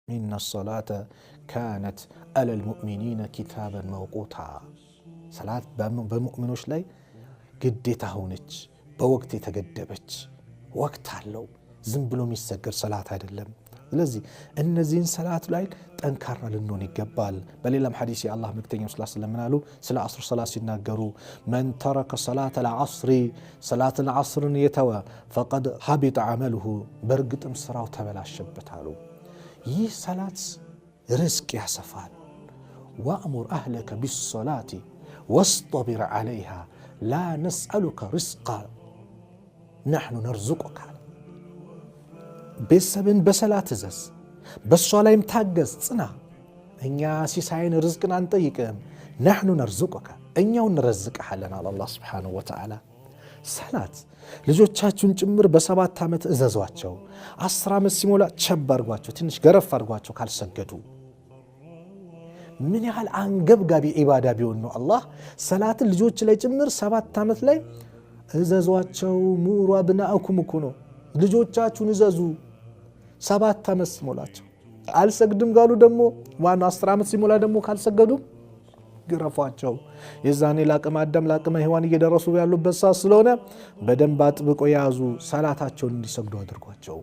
إن الصلاة كانت على المؤمنين كتابا موقوتا። ሰላት በሙእሚኖች ላይ ግዴታ ሆነች፣ በወቅት የተገደበች፣ ወቅት አለው። ዝም ብሎ የሚሰገድ ሰላት አይደለም። ስለዚህ እነዚህን ሰላት ላይ ጠንካራ ልንሆን ይገባል። በሌላም ሐዲስ የአላህ መልክተኛ ስ ስለም ምን አሉ? ስለ አስር ሰላት ሲናገሩ من ترك صلاة العصر፣ ሰላትን ዐስርን የተወ فقد حبط عمله፣ በእርግጥም ስራው ተበላሸበት አሉ። ይህ ሰላት ርዝቅ ያሰፋል። وأمر أهلك بالصلاة واصطبر عليها لا نسألك رزقا نحن نرزقك አለ። ቤተሰብን በሰላት እዘዝ፣ በእሷ ላይም ታገዝ፣ ጽና። እኛ ሲሳይን ርዝቅን አንጠይቅም። نحن نرزقك፣ እኛው እንረዝቅሃለን አለ አላህ سبحانه وتعالى። ሰላት ልጆቻችሁን ጭምር በ7 ዓመት እዘዟቸው። 10 ዓመት ሲሞላ ቸብ አድርጓቸው፣ ትንሽ ገረፍ አድርጓቸው ካልሰገዱ። ምን ያህል አንገብጋቢ ኢባዳ ቢሆን ነው አላህ ሰላትን ልጆች ላይ ጭምር 7 ዓመት ላይ እዘዟቸው። مروا أبناءكم እኮ ነው፣ ልጆቻችሁን እዘዙ 7 ዓመት ሲሞላቸው። አልሰግድም ካሉ ደግሞ ዋናው 10 ዓመት ሲሞላ ደግሞ ካልሰገዱ ግረፏቸው። የዛኔ ለአቅመ አዳም ለአቅመ ሔዋን እየደረሱ ያሉበት ሰዓት ስለሆነ በደንብ አጥብቆ የያዙ፣ ሰላታቸውን እንዲሰግዱ አድርጓቸው።